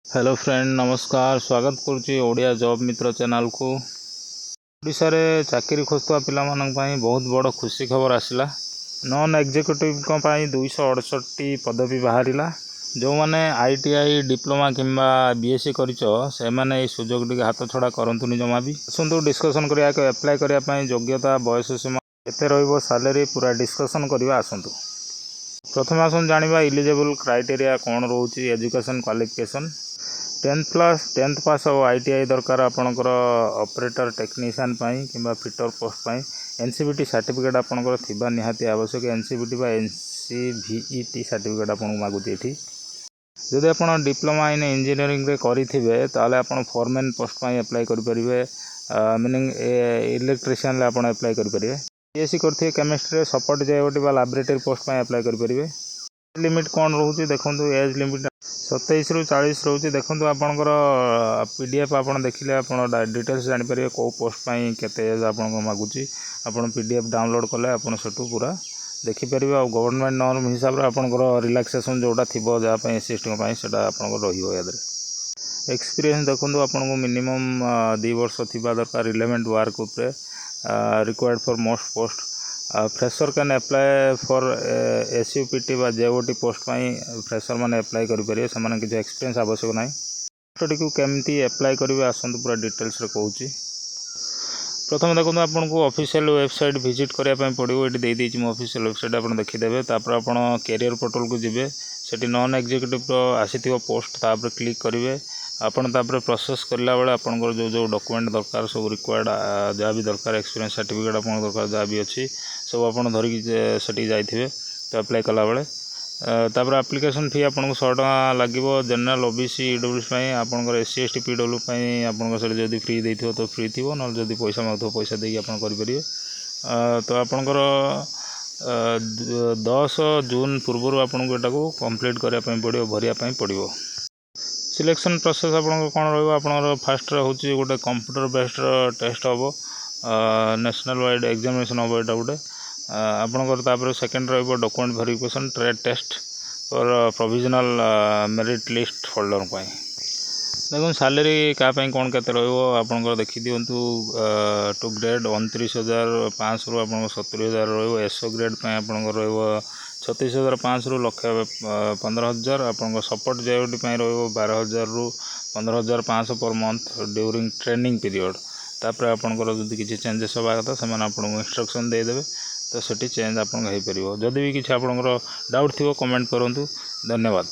Hello friend, ନମସ୍କାର। ସ୍ୱାଗତ କରୁଛି ଓଡ଼ିଆ ଜବ୍ ମିତ୍ର ଚ୍ୟାନେଲକୁ। ଓଡ଼ିଶାରେ ଚାକିରି ଖୋଜୁଥିବା ପିଲାମାନଙ୍କ ପାଇଁ ବହୁତ ବଡ଼ ଖୁସି ଖବର ଆସିଲା। ନନ୍ ଏକ୍ଜିକ୍ୟୁଟିଭଙ୍କ ପାଇଁ 268 ପଦବୀ ବାହାରିଲା। ଯେଉଁମାନେ ଆଇଟିଆଇ, ଡିପ୍ଲୋମା କିମ୍ବା ବିଏସ୍ସି କରିଛ, ସେମାନେ ଏଇ ସୁଯୋଗ ଟିକେ ହାତ ଛଡ଼ା କରନ୍ତୁନି ଜମା ବି। ଆସନ୍ତୁ ଡିସ୍କସନ୍ କରିବା, ଆପ୍ଲାଏ କରିବା ପାଇଁ ଯୋଗ୍ୟତା, ବୟସ ସୀମା କେତେ ରହିବ, ସାଲେରୀ, ପୁରା ଡିସ୍କସନ୍ କରିବା ଆସନ୍ତୁ। ପ୍ରଥମେ ଆସନ୍ତୁ ଜାଣିବା ଇଲିଜିବଲ୍ କ୍ରାଇଟେରିଆ କ'ଣ ରହୁଛି। Education qualification 10th class, 10th pass ଆଉ ଆଇଟିଆଇ ଦରକାର ଆପଣଙ୍କର ଅପରେଟର ଟେକ୍ନିସିଆନ୍ ପାଇଁ କିମ୍ବା ଫିଟର ପୋଷ୍ଟ ପାଇଁ। ଏନ୍ସିଭିଟି ସାର୍ଟିଫିକେଟ୍ ଆପଣଙ୍କର ଥିବା ନିହାତି ଆବଶ୍ୟକ। ଏନ୍ସିଭିଟି ବା ଏନ୍ସିଭିଇଟି ସାର୍ଟିଫିକେଟ୍ ଆପଣଙ୍କୁ ମାଗୁଛି ଏଠି। ଯଦି ଆପଣ ଡିପ୍ଲୋମା ଇନ୍ ଇଞ୍ଜିନିୟରିଂରେ କରିଥିବେ, ତାହେଲେ ଆପଣ ଫୋରମ୍ୟାନ୍ ପୋଷ୍ଟ ପାଇଁ ଆପ୍ଲାଏ କରିପାରିବେ, ମିନିଂ ଇଲେକ୍ଟ୍ରିସିଆନରେ ଆପଣ ଆପ୍ଲାଏ କରିପାରିବେ। ବିଏସ୍ସି କରିଥିବେ କେମିଷ୍ଟ୍ରିରେ, ସପୋର୍ଟ ଜେଓଟି ବା ଲାବୋରେଟୋରୀ ପୋଷ୍ଟ ପାଇଁ ଆପ୍ଲାଏ କରିପାରିବେ। ଲିମିଟ୍ କ'ଣ ରହୁଛି ଦେଖନ୍ତୁ। ଏଜ୍ ଲିମିଟ୍ 27ରୁ 40 ରହୁଛି। ଦେଖନ୍ତୁ, ଆପଣଙ୍କର ପିଡିଏଫ୍ ଆପଣ ଦେଖିଲେ ଆପଣ ଡିଟେଲ୍ସ ଜାଣିପାରିବେ, କେଉଁ ପୋଷ୍ଟ ପାଇଁ କେତେ ଏଜ୍ ଆପଣଙ୍କ ମାଗୁଛି। ଆପଣ ପିଡିଏଫ୍ ଡାଉନଲୋଡ଼୍ କଲେ ଆପଣ ସେଠୁ ପୁରା ଦେଖିପାରିବେ। ଆଉ ଗଭର୍ଣ୍ଣମେଣ୍ଟ ନର୍ମ ହିସାବରେ ଆପଣଙ୍କର ରିଲାକ୍ସେସନ୍ ଯେଉଁଟା ଥିବ, ଯାହା ପାଇଁ ଏସ୍ ସି, ଏସ୍ ଟିଙ୍କ ପାଇଁ, ସେଇଟା ଆପଣଙ୍କର ରହିବ ୟା ଦେହରେ। ଏକ୍ସପିରିଏନ୍ସ ଦେଖନ୍ତୁ, ଆପଣଙ୍କୁ ମିନିମମ୍ 2 ବର୍ଷ ଥିବା ଦରକାର ରିଲେଭେଣ୍ଟ ୱାର୍କ ଉପରେ, required for most post. Fresher can apply for SUPT ବା ଜେଓଟି ପୋଷ୍ଟ ପାଇଁ ଫ୍ରେସର୍ ମାନେ ଆପ୍ଲାଏ କରିପାରିବେ। ସେମାନେ କିଛି ଏକ୍ସପିରିଏନ୍ସ ଆବଶ୍ୟକ ନାହିଁ। ପୋଷ୍ଟଟିକୁ କେମିତି ଆପ୍ଲାଏ କରିବେ, ଆସନ୍ତୁ ପୁରା ଡିଟେଲ୍ସରେ କହୁଛି। ପ୍ରଥମେ ଦେଖନ୍ତୁ, ଆପଣଙ୍କୁ ଅଫିସିଆଲ୍ ୱେବସାଇଟ୍ ଭିଜିଟ୍ କରିବା ପାଇଁ ପଡ଼ିବ। ଏଠି ଦେଇଦେଇଛି ମୁଁ ଅଫିସିଆଲ୍ ୱେବସାଇଟ୍, ଆପଣ ଦେଖିଦେବେ। ତାପରେ ଆପଣ କ୍ୟାରିୟର ପୋର୍ଟାଲକୁ ଯିବେ। ସେଠି ନନ୍ ଏକ୍ଜିକ୍ୟୁଟିଭ୍ର ଆସିଥିବ ପୋଷ୍ଟ, ତାପରେ କ୍ଲିକ୍ କରିବେ ଆପଣ। ତାପରେ ପ୍ରୋସେସ୍ କରିଲା ବେଳେ ଆପଣଙ୍କର ଯେଉଁ ଯେଉଁ ଡକୁମେଣ୍ଟ ଦରକାର, ସବୁ ରିକ୍ୱାୟାର୍ଡ଼ ଯାହା ବି ଦରକାର, ଏକ୍ସପିରିଏନ୍ସ ସାର୍ଟିଫିକେଟ୍ ଆପଣଙ୍କ ଦରକାର, ଯାହା ବି ଅଛି, ସବୁ ଆପଣ ଧରିକି ସେଠିକି ଯାଇଥିବେ ତ ଆପ୍ଲାଏ କଲାବେଳେ। ତାପରେ ଆପ୍ଲିକେସନ୍ ଫି ଆପଣଙ୍କୁ 100 ଟଙ୍କା ଲାଗିବ ଜେନେରାଲ୍, ଓବିସି, ଇଡବ୍ଲ୍ୟୁଏସ୍ ପାଇଁ। ଆପଣଙ୍କର S C, S T, PW ପାଇଁ ଆପଣଙ୍କ ସେଠି ଯଦି ଫ୍ରି ଦେଇଥିବ ତ ଫ୍ରି ଥିବ, ନହେଲେ ଯଦି ପଇସା ମାଗୁଥିବ, ପଇସା ଦେଇକି ଆପଣ କରିପାରିବେ। ତ ଆପଣଙ୍କର 10 ଜୁନ୍ ପୂର୍ବରୁ ଆପଣଙ୍କୁ ଏଟାକୁ କମ୍ପ୍ଲିଟ୍ କରିବା ପାଇଁ ପଡ଼ିବ, ଭରିବା ପାଇଁ ପଡ଼ିବ। ସିଲେକ୍ସନ୍ ପ୍ରୋସେସ୍ ଆପଣଙ୍କର କ'ଣ ରହିବ? ଆପଣଙ୍କର ଫାର୍ଷ୍ଟରେ ହେଉଛି ଗୋଟେ କମ୍ପ୍ୟୁଟର ବେସ୍ଡର ଟେଷ୍ଟ ହେବ, ନ୍ୟାସନାଲ୍ ୱାଇଡ଼୍ ଏକ୍ଜାମିନେସନ୍ ହେବ ଏଇଟା ଗୋଟେ ଆପଣଙ୍କର। ତାପରେ ସେକେଣ୍ଡ ରହିବ document verification, trade test for provisional merit list holder ପାଇଁ। ଦେଖନ୍ତୁ, ସାଲେରୀ କାହା ପାଇଁ କ'ଣ କେତେ ରହିବ ଆପଣଙ୍କର ଦେଖିଦିଅନ୍ତୁ। ଟୁ ଗ୍ରେଡ଼୍ 29,500ରୁ ଆପଣଙ୍କ 70,000 ରହିବ। ଏସ୍ ଓ ଗ୍ରେଡ଼୍ ପାଇଁ ଆପଣଙ୍କର ରହିବ 36,500ରୁ 1,15,000। ଆପଣଙ୍କ ସପୋର୍ଟ ଜେଓଟି ପାଇଁ ରହିବ 12,000ରୁ 15,500 per month during training period। ତାପରେ ଆପଣଙ୍କର ଯଦି କିଛି ଚେଞ୍ଜେସ୍ ହେବା କଥା, ସେମାନେ ଆପଣଙ୍କୁ ଇନଷ୍ଟ୍ରକ୍ସନ୍ ଦେଇଦେବେ, ତ ସେଠି ଚେଞ୍ଜ ଆପଣଙ୍କ ହେଇପାରିବ। ଯଦି ବି କିଛି ଆପଣଙ୍କର ଡାଉଟ୍ ଥିବ, କମେଣ୍ଟ କରନ୍ତୁ। ଧନ୍ୟବାଦ।